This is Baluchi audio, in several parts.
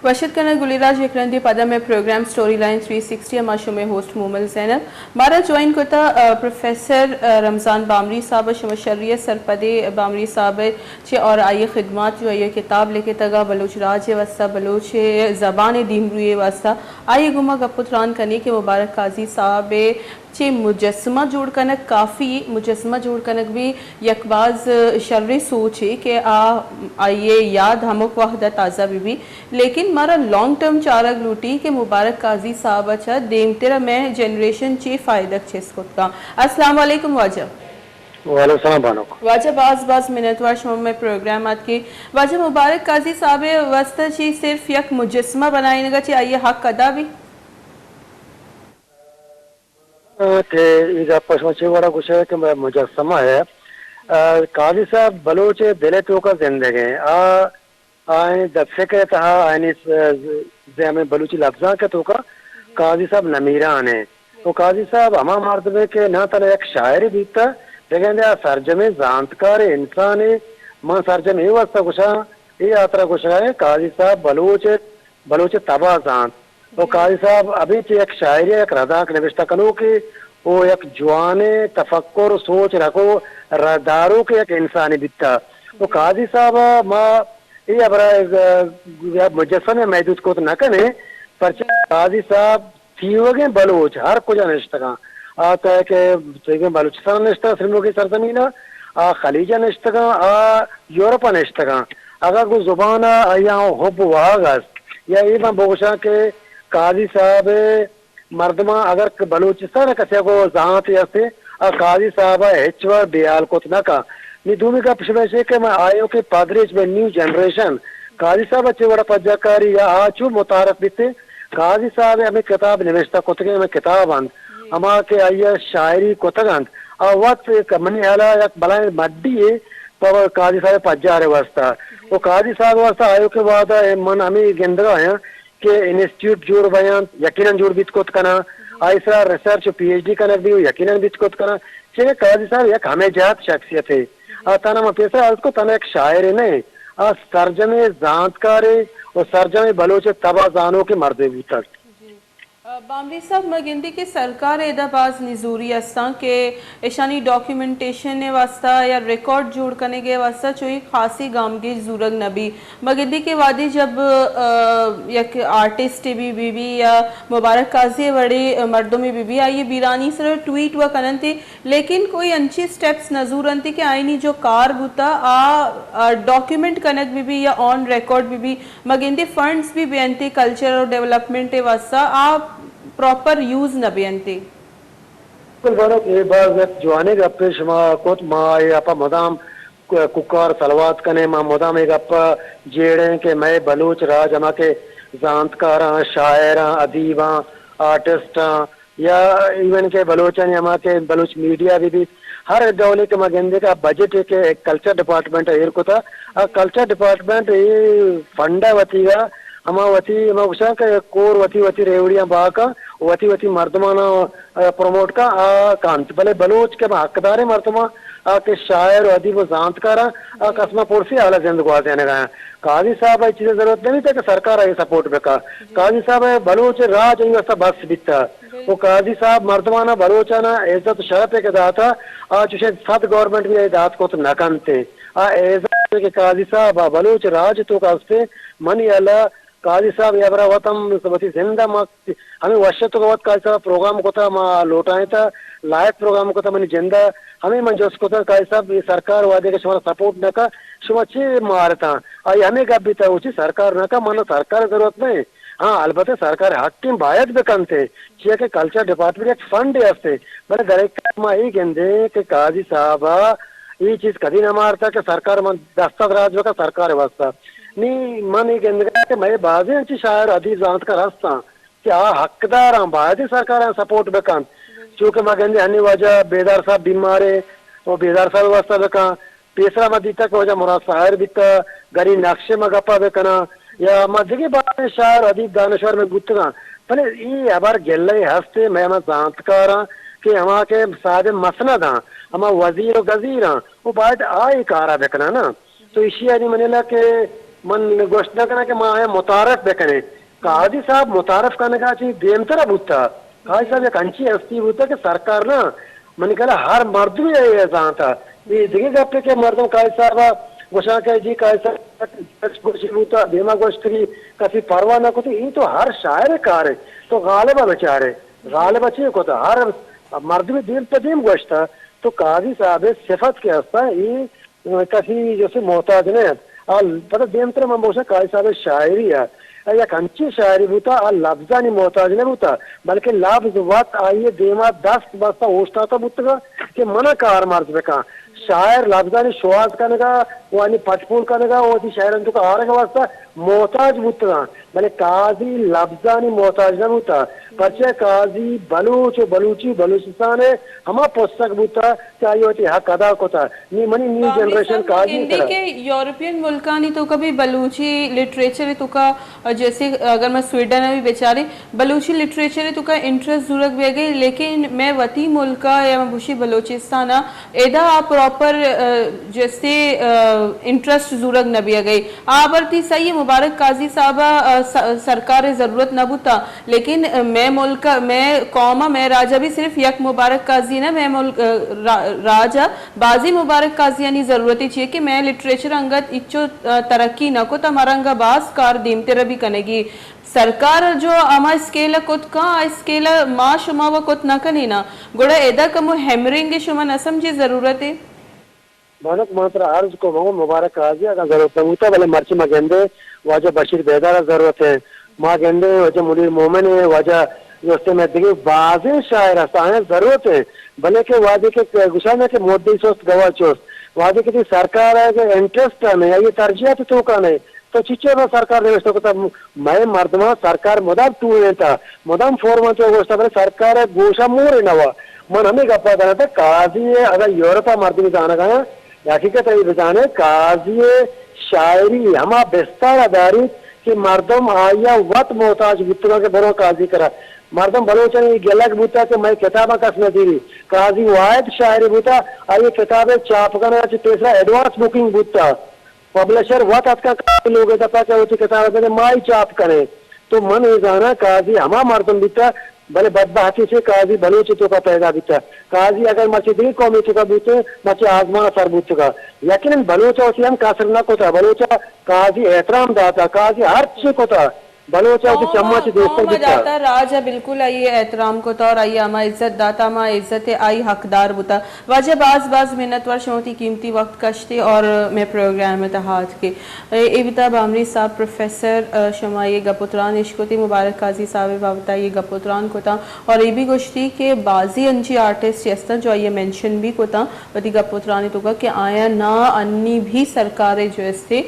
وش اتک کنگ گلیں راج، یک رندے پدا مئے programme story line three sixty ءَ ما شمئے ہوسٹ مومل زینب۔ مارا جوائن کتا، آ، پروفیسر، آ، رمضان بامری صاحب، شما شری ءِ سرپدے بامری صاحب ءَ چہ اور آئی ءِ خدمات جو آئی ءَ کتاب لکھتگا بلوچ راج ءِ واستہ، بلوچ زبان ءِ دیمروئی ءِ واستہ، آئی ءِ گوما گپ ءُ تران کنیں کہ مبارک قاضی صاحب ءِ چہ مجسمہ جوڑ کنگ کافی، مجسمہ جوڑ کنگ بھی یک باز شریں سوچے کہ آ، آئی ءِ یاد ہمک وہد ءَ تازہ بہ بی، لیکن مارا لانگ ٹرم چارگ لوٹی کہ مبارک قاضی صاحب ءَ چہ دیمتر ءَ مئے جنریشن چی فائدگ چست کت کن۔ السلام علیکم واجہ۔ وعلیکم السلام بانک۔ واجہ، باز باز منتوار شما مئے پروگرام ءَ اتکے۔ واجہ، مبارک قاضی صاحب ءِ واستہ چی صرف یک مجسمہ بنائینگ ءَ چی آئی ءِ حق ادا بی؟ کہ اے گپ ءَ شما چے وڑا گوشئے کہ مجسمہ ءَ، آ، قاضی صاحب بلوچ ءِ دل ءِ توکا زندگ ایں۔ آ، آئیں د-، فکر ءِ تہا، آئینی س-، ز-، ہمے بلوچی لبزانک ءِ توکا قاضی صاحب نمیران ایں۔ و قاضی صاحب ہما مردمے کہ نہ تہنا یک شاعرے بیتہ، بگندے آ سرجمیں زانتکارے، انسانے۔ من سرجم اے واستہ گوشاں، اے ہاترا گوشگا ایں، قاضی صاحب بلوچ ءِ بلوچ ءِ تب ءَ زانت۔ و قاضی صاحب ابھی چہ یک شاعرے، یک ردانک نبشتہ کنوکے و یک جوانیں تفکر، سوچ، رکو، رداروکے یک انسانے بیتہ۔ و قاضی صاحب ءَ ما اے ہبرا، ا، مجسمہ ءَ محدود کت نہ کنیں، پرچہ قاضی صاحب تیوگیں بلوچ ہر کجا نشتگاں۔ آ تہ کہ تیوگیں بلوچستان نشتگاں، سرموگی سرزمین ءَ، آ خلیج ءَ نشتگاں، آ یورپ ءَ نشتگاں۔ اگاں گوں زبان ءَ آیاں حب واہگ است، یا اے من بگوشاں کہ قاضی صاحب ءِ مردماں اگر کہ بلوچستان ءَ کسے ءَ گوں زانت است، آ قاضی صاحب ءَ ہچ وڑ بے حال کت نہ کن۔ نی دومی گپ شمئے ایش کہ من آیوکیں پدریچ، مئے نیو جنریشن، قاضی صاحب ءَ چے وڑا پجا کاری یا آ چو متعارف بیت۔ قاضی صاحب ءِ ہمے کتاب نبشتہ کتگیں، ہمے کتاب انت، ہما کہ آئی ءَ شاعری کتگ انت، آ وت یک منی ہیال ءَ یک بلائیں مڈی یے پہ قاضی صاحب ءِ پجار ءِ واستہ۔ و قاضی صاحب ءِ واستہ آیوکیں وہد ءَ من ہمے گندگا آں کہ انسٹیٹیوٹ جوڑ بیاں، یقیناً جوڑ بیت کت کناں، آئی سرا ریسرچ و پی ایچ ڈی کنگ بی، یقیناً بیت کت کناں۔ چہ قاضی صاحب یک ہمے جہت شخصیتے۔ آ تہنا من پیسر عرض کو، تہنا یک شاعرے نہ، آ سرجمیں زانتکارے و سرجمیں بلوچ ءِ تب ءَ زانوکیں مردے بوتگ۔ جی۔ ا، بامری صاحب، ما گندی کہ سرکار ءِ ادا باز نزوری استاں کہ ایشانی ڈاکیومنٹیشن ءِ واستہ یا ریکارڈ جوڑ کنگ ءِ واستہ چوئی خاصی گامگیج زورگ نہ بی۔ ما گندی کہ وہدے جب، ا، یک آرٹسٹ بی، بی بی یا مبارک قاضی وڑے مردمے بی بی، آئی بیرانی سر ٹویٹ و کننتے، لیکن کوئی انچی سٹیپس نہ زورنتے کہ آئینی جو کار بوتا آ، آ، ڈاکیومنٹ کنگ بی بی یا آن ریکارڈ بی بی، ما گندے فنڈز بی بینتے کلچر اور ڈیولپمنٹ ءِ واستہ آ پراپر یوز نہ بینتے۔ بلکل بانک، اے باز یک جوانیں گپے شما کت۔ ما اے اپا مدام ک-، کوکار سلوات کنیں، ما مدام اے گپا جیڑیں کہ مئے بلوچ راج ہما کہ زانتکاراں، شاعراں، ادیباں، آرٹسٹاں یا ایون کہ بلوچانی ہما کہ بلوچ میڈیا بہ بیت، ہر ڈولے کہ ما گندیں کہ آ بجٹ ءَ کہ کلچر ڈپارٹمنٹ ءَ ایر کتا، آ کلچر ڈپارٹمنٹ اے فنڈ ءَ وتیگا ہما وتی، ہما گوشاں کہ کور وتی وتی ریوڑیاں باکاں، وتی وتی مردماناں، آ، پروموٹ کاں، آ کنت۔ بلے بلوچ کہ ہما حقداریں مردماں، آ کہ شاعر و ادیب و زانتکاراں، آ کس ما پرسی حالا زند گوازینگا۔ قاضی صاحب ءَ اے چیز ءِ ضرورت نہ بیتہ کہ سرکار ءَ اے سپورٹ بکا۔ قاضی صاحب ءَ بلوچ راج ءِ واستہ بس بیتہ۔ و قاضی صاحب مردماناں، بلوچاناں عزت و شرپے کہ داتہ، آ چوشیں صد گورنمنٹ بھی اے دات کت نہ کنت۔ آ اعزاز کہ قاضی صاحب ءَ بلوچ راج ءِ توکا است، منی ہیالا قاضی صاحب اے ہبرا وت ہم وتی زند ءَ ما ہمے وش اتکگ وت قاضی صاحب ءَ پروگرام کتا، ما لوٹائینتا، لائیو پروگرام کتا منی جند ءَ۔ ہمے من جست کتا قاضی صاحب، اے سرکار وہدے کہ شمارا سپورٹ نہ کا، شما چے مارتاں؟ آئی ہمے گپ بیتا، او چی سرکار نہ کا، من سرکار ضرورت نہ۔ ہاں، البتہ سرکار حق ایں باید بکنت، چیا کہ کلچر ڈپارٹمنٹ یک فنڈے است، بلے در حقیقت ما اے گندیں کہ قاضی صاحب ءَ اے چیز کدی نہ مارتا کہ سرکار من دست ءَ دراج بکا سرکار ءِ واستہ۔ نی من اے گندگا کہ مئے بازیں انچیں شاعر، ادیب، زانتکار ہستاں کہ آ حقداراں، باید سرکار ءَ سپورٹ بکنت۔ چونکہ ما گندیں ہنی واجہ بیدار صاحب بیمارے، و بیدار صاحب ءِ واستہ بکن، پیسرا ما دیتگ کہ واجہ مراد ساحر بیتگ، گنی نقش ءِ ما گپا بکناں، یا ما دگہ بازیں شاعر، ادیب، دانشور مئے بوتگاں، بلے اے ہبر گلہ ءَ ہست، مئے ہما زانتکاراں کہ ہما کہ صاحب مسنداں، ہما وزیر و گزیراں، و باید آ اے کارا بکناں نا۔ تو ایشی ءَ نی منی ہیالا کہ من گوشت نہ کناں کہ ما آیاں متعارف بکنیں۔ قاضی صاحب متعارف کنگا چی دیمترا بوتا۔ قاضی صاحب یک انچی ہستی بوتا کہ سرکار نا منی خیالا ہر مردمے اے زانتا۔ اے دگہ گپے کہ مردم قاضی صاحب گوشاں کہ جی قاضی صاحب گوشی بوتا، دیما گوشتگی، کسی پرواہ نہ کتی، اے تو ہر شاعر کارے۔ تو غالبا بچارے، غالبا چی کتا؟ ہر مردمے دیم پہ دیم گوشتا۔ تو قاضی صاحب صفت کہ ہستا، اے کسی جسے محتاج نہ انت۔ آ پدا دیمتر من بگوشاں قاضی صاحب شاعری ء، آ یک انچیں شاعری بوتا، آ لبزانی محتاج نہ بوتا، بلکہ لبز وت آئی ء دیما دست بستہ اوشتاتہ بوتگا کہ منا کارمرز بکن۔ شاعر لبزانی شوہاز کنگا و آنی پٹ پول کنگا و وتی شعرانی توکا آرگ ء واسطہ محتاج بوتگاں، بلے قاضی لبزانی محتاج نہ بوتا، پرچہ قاضی بلوچ و بلوچی و بلوچستان ء ہما پسگ بوتا کہ آئی وتی حق ادا کتا۔ نی منی نیو باوری جنریشن صاحب، ما قاضی گندے سرا۔ کہ یورپین ملکانی توکا بھی بلوچی لٹریچر توکا، جیسے اگر ما سویڈن ء بھی بچاریں، بلوچی لٹریچر توکا انٹرسٹ زورگ بیگے، لیکن مئے وتی ملکا یا ما گوشی بلوچستان ء ادا آ پراپر، آ، جیسے، آ، انٹرسٹ زورگ نہ بیگے۔ آ ہبر تی صحیح، مبارک قاضی صاحب ء، آ، س-، سرکار ء ضرورت نہ بوتا، لیکن، آ، مئے ملک ء، مئے قوم ء، مئے راج ء بھی صرف یک مبارک قاضی نہ، مئے ملک، آ، را-، راج ء بازیں مبارک قاضیانی ضرورت چیئے کہ مئے لٹریچر انگت اچو، آ، ترقی نہ کت ء مرنگ ء باز کار دیمتر ء بھی کنگی۔ سرکار جو ہما اسکیل ء کت کن، آ اسکیل ء ما شما و کت نہ کنین ء، گڑا ادا کمو ہیمرنگ ء شما نہ سمجھے ضرورت ء؟ بانک، ما ترا عرض کو، مگو مبارک قاضی اگاں ضرورت نہ بوتا، بلے مرچی ما گندے واجہ بشیر بیدار ء ضرورت ہے، ما گندے واجہ منیر مومن ہے، واجہ دوستے میں دگہ بازیں شاعر است، آیاں ضرورت ہے، بلے کہ وہدے کہ گشانے کہ مودی سست گواہ چست، وہدے کہ تئی سرکار ہے کہ انٹرسٹ نہیں، یہ ترجیحات تو کا نہیں، تو چچے با سرکار نوشتہ کتا، مئے مردماں سرکار مدام ٹوہینتا، مدام فورمنت ء گوشتا، بلے سرکار ء گوشا مورے نوا۔ من ہمے گپا کناں تہ قاضی ء اگاں یورپ ء مردمے زانگ ء انت، حقیقت ء اے بزانے، قاضی ء شاعری ہما بستار ء داریت کہ مردم آئی ء وت محتاج بوتگاں کہ برو قاضی کرا۔ مردم بلوچانی گلگ بوتا کہ مئے کتاباں کس نہ دیری۔ قاضی واحد شاعرے بوتا، آئی ء کتاب ء چاپ کنگ ء چہ پیسرا ایڈوانس بکنگ بوتا۔ پبلشر وت اتکاں قاضی لوگ ء دپا کہ وتی کتاب ء بدے، ما ای چاپ کنیں۔ تو من اے زاناں قاضی ہما مردم بیتا، بلے بدبہتی سے قاضی بلوچ توکا پیدا بیتا۔ قاضی اگر مرچی دگہ قومی توکا بوتے، مرچی آزمان سر بوتگا۔ یقیناً بلوچ ء وتی ہم قصر نہ کتا، بلوچ ء قاضی احترام داتا، قاضی ہر چی کتا۔ بلوچ ء وتی چماں چہ دیستگ بوتگ۔ قوم ء داتا، راج ء بالکل آئی ء احترام کتا اور آئی ء ہما عزت داتا، ہما عزت ء آئی حقدار بوتا۔ واجہ باز باز منت وار شما وتی قیمتی وقت کشتے اور مئے پروگرام ء تہا اتکے۔ اے، اے بوتا بامری صاحب پروفیسر، ء، شما یہ گپ و تران اش کتی، مبارک قاضی صاحب ء بابت ء یہ گپ و تران کتا اور اے بھی گوشتی کہ بازی انچی آرٹسٹ ہستاں جو آئی ء مینشن بھی کتا۔ وتی گپ و ترانی توکا کہ آیاں نا انی بھی سرکار ء جو استے،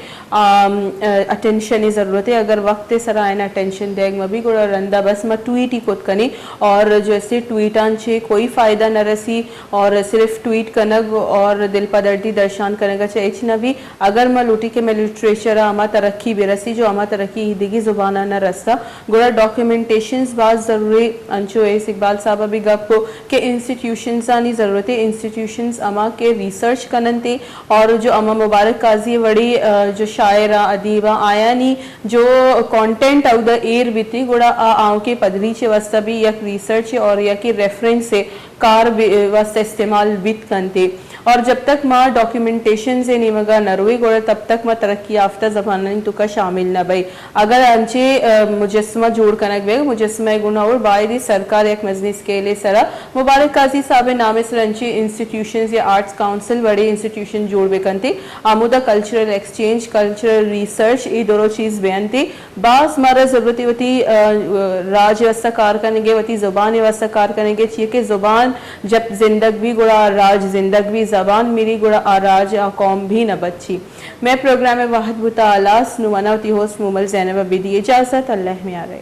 آم، ء، اٹینشن ء ضرورت ہے۔ اگر وقت ء سرا آیاں اٹینشن دیگ مہ بی، گڑا رندا بس ما ٹویٹ ہی کت کنی اور جو استے ٹویٹاں چے کوئی فائدہ نہ رسی اور صرف ٹویٹ کنگ اور دل پدردی درشان کنگ ء چہ ہچ نہ بی۔ اگر ما لوٹی کہ مئے لٹریچر ء ہما ترقی بہ رسی جو ہما ترقی ای دگی زباناں نہ رستا، گڑا ڈاکیومنٹیشنز باز ضروری۔ انچو ایس اقبال صاحب ء بھی گپ کو کہ انسٹیٹیوشنزانی ضرورت ہے، انسٹیٹیوشنز ہما کہ ریسرچ کننتے اور جو ہما مبارک قاضی وڑی، ء، جو شاعر آں، ادیب آں، آیانی جو کانٹینٹ اودا ایر بیتی، گڑا آ آؤکیں پدریچ ء واسطہ بھی یک ریسرچ اور یک ریفرنس ء کار بی-، واسطہ استعمال بیت کنتے۔ اور جب تک ما ڈاکیومنٹیشنز ء نیمگا نہ روی، گڑا تب تک ما ترقی یافتہ زبانانی توکا شامل نہ بئے۔ اگر انچیں، ء، مجسمہ جوڑ کنگ بیگ، مجسمہ ء گون اور باید سرکار یک مزنیں اسکیل ء سرا مبارک قاضی صاحب ء نام ء سر انچیں انسٹیٹیوشنز یا آرٹس کونسل وڑیں انسٹیٹیوشن جوڑ بکنتے، آمودا کلچرل ایکسچینج، کلچرل ریسرچ، اے درو چیز بینتے۔ باز مارا ضرورت ہے وتی، ء، راج واسطہ کار کنگے، وتی زبان واسطہ کار کنگے، چیئے کہ زبان جب زندگ بی گڑا راج زندگ بی، زبان میری گڑا آ راج آ قوم بھی نہ بچی۔ مئے پروگرام وہد بوتا ہلاس، نوں منا وتی ہوسٹ مومل زینب ء بدی اجازت، اللہ میارے۔